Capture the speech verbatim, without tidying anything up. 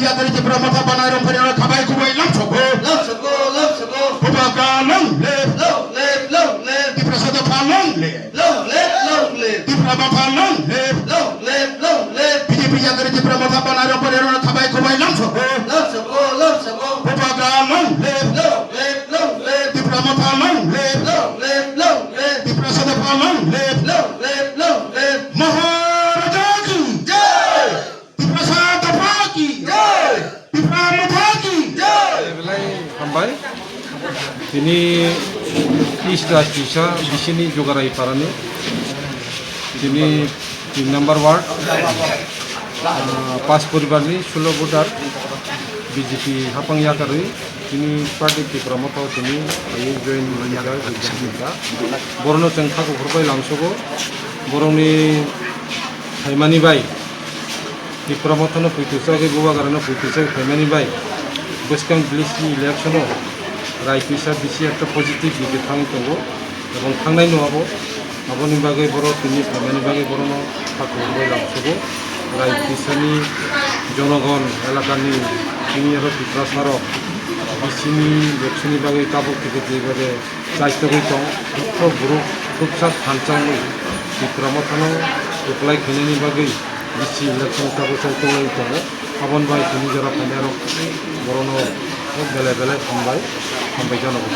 Yakari Tipra Motha banai rong phari rong khabai kubai lamsoko. Lamsoko, lamsoko. Bubagra long live. Long live, long live. Tiprasa dopha long live. Long live, long live. Tipra Motha long live. Long live, long live. B J P Yakari Tipra Motha banai rong phari rong khabai kubai lamsoko. Lamsoko, lamsoko. Bubagra long live. Long live, long live. Tipra Motha long live. Long live, long live. Tiprasa dopha long live. Long live, long live. Maharaja ki jai. Tiprasa dopha ki jai. Tipra Motha ki jai. Belai hambai. Tini East Rajtisa bisini Jogarai parani. Tini tin number ward. Ah, pas poribarni sulo voter B J P hapang yakarwi tini party Tipra Motha tini ayo join manjak. Borno chwng kha kuphur bai lamsogo. Borokni phaimani bai Tipra Mothano puitwi chagwi Bubagrano puitwi chagwi phaimani bai bwskang village ni election o Raitwisa bisi ekta positive bikhe thangwi tongo. Ebong thangnai no abo, aboni bagwi borok tini phaimani bagwi borokno kha khulumwi lamsogo. Raitwisani jonogon elakani tini oro Tiprasarok bisini election ni bagwi tabuk khe je bade chaitogwi tong, khoroksa borok khoroksa thansa wngwi Tipra Mothano reply khainani bagwi bisi election tabuk chaitogwi tongo. Aboni bagwi tini jora phainairok borokno belai belai hambai, hambai janogo.